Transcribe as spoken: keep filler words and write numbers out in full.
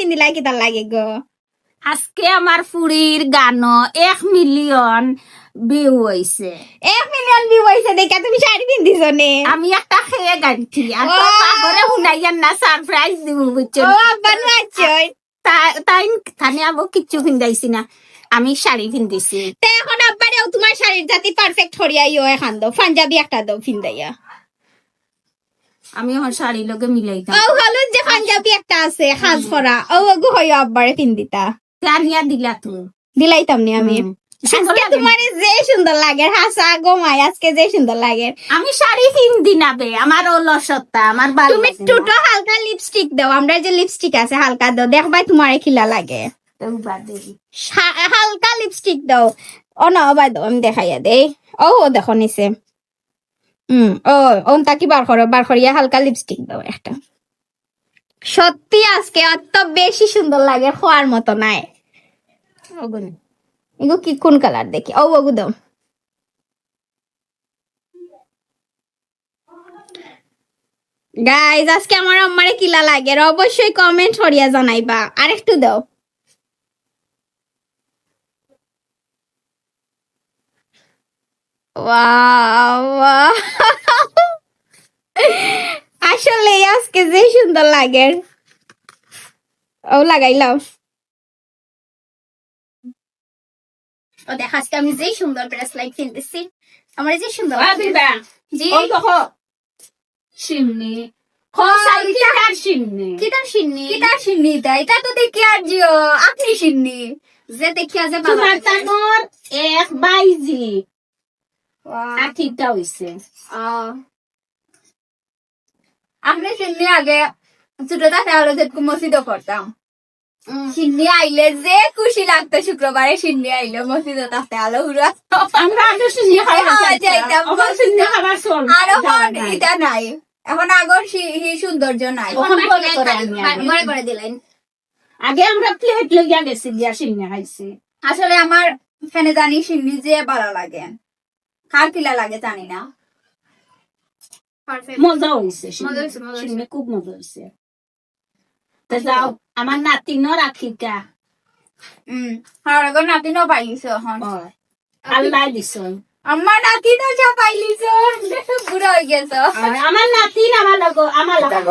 দিলা কিতা লাগে গো? আজকে আমার ফুড়ির গানো এক মিলিয়ন ভিউ অইছে। এক মিলিয়ন ভিউ অইছে দেখিয়া তুমি শাড়ি পিন্দিছো নে? আমি একটা খেয়ে গাইছি, আর ও। তোর বাপরে হুনাইয়ার না, সারপ্রাইজ দিমু, বুঝছো? ও, আব্বা নু আইছে ওই। তা-, তাই তানে আবো কিচ্ছু পিন্দাইছি না, আমি শাড়ি পিন্দিছি। তে এখন আব্বারেও তোমার শাড়ির জাতি পারফেক্ট করিয়া ইও এখান দাও, পাঞ্জাবি একটা দাও পিন্দাইয়া। আমি এখন শাড়ির লগে মিলাইতাম। ও, হলুদ যে পাঞ্জাবি একটা আছে, কাজ করা, ও ওগু হইও আব্বারে পিন্দিতা। তে আনিয়া দিলা তুমি। দিলাইতাম নি আমি। হুম। সুন্দর আজকে লাগে। তোমারে যে সুন্দর লাগে, হাসা গো মাই, আজকে যে সুন্দর লাগে। আমি শাড়ি পিন্দি না বে, আমার অলসতা, আমার ভালো তুমি লাগে না। টুটো হালকা লিপস্টিক দাও, আমরা যে লিপস্টিক আছে হালকা দাও, দেখবাই তোমারে কিলা লাগে। তো বাদে। সা-, হালকা লিপস্টিক দাও, ও না, ও বাদ দাও, আমি দেখাইয়া দেই। ও, ও দেখো নিচে। হুম, ও, ওন তাকি বার করো, বার করিয়া হালকা লিপস্টিক দাও একটা। সত্যি আজকে অত বেশি সুন্দর লাগে, খোয়ার মতো নাই। ওগুনি। এগু কি, কোন কালার দেখি? ও, ওগু দাও। গাইস, আজকে আমার আম্মারে কিলা লাগে, অবশ্যই কমেন্ট করিয়া জানাইবা। আরেকটু দাও। Wow, wow. আসলে আজকে যে সুন্দর লাগে। ও লাগাইলাম। ও দেখ, আজকে আমি যে সুন্দর ব্রেসলেট পিনতেছি, আমার যে সুন্দর ও লাগে। দিবা। জি। ওই দেখো। শিন্নি। ও, খোসাই এটা কিতার শিন্নি? কিতার শিন্নি? কিতার শিন্নি এটা? এটা তো দেখি আর জিও, আপনি শিন্নি। যে দেখি আছে বাবা। তোমার তানোর এক বাইজি। ওয়া। আকিকা হইছে। ও। আপনি শিন্নি আগে ছোট থাকতে হলে যেটুকু মসজিদও পড়তাম। হুম। শিন্নি আইলে যে খুশি লাগতো শুক্রবারে, শিন্নি আইলে মসজিদও থাকতে আলো উড়া। আমরা আগে শিন্নি খাওয়া হ্যাঁ, যাইতাম। যাইতাম। অখন শিন্নি খাবার চল। আর অখন যাওয়া নাই। এটা নাই। এখন আগর সি-, হি সৌন্দর্য নাই। অখন অখন করে করে আনি বার আনি। করে করে দিলেন। আগে আমরা প্লেট লইয়া গেছি, গিয়া শিন্নি খাইছি। আসলে আমার ফেনে জানি শিন্নি যে ভালো লাগে, কার কিলা লাগে জানি না। পারফেক্ট। মজা হইছে শিন্নি। মজা হইছে, মজা হইছে। শিন্নি খুব মজা হইছে। তো যাও, আমার নাতিনর আকিকা। হুম, আর এখন নাতিনও পাইলিছো এখন। ও, আল্লাহ দিছইন। আমার নাতিনও যা পাইলিছো, বুড়া হয়ে গেছো। আর আমার নাতিন আমার লগে, আমার লগে।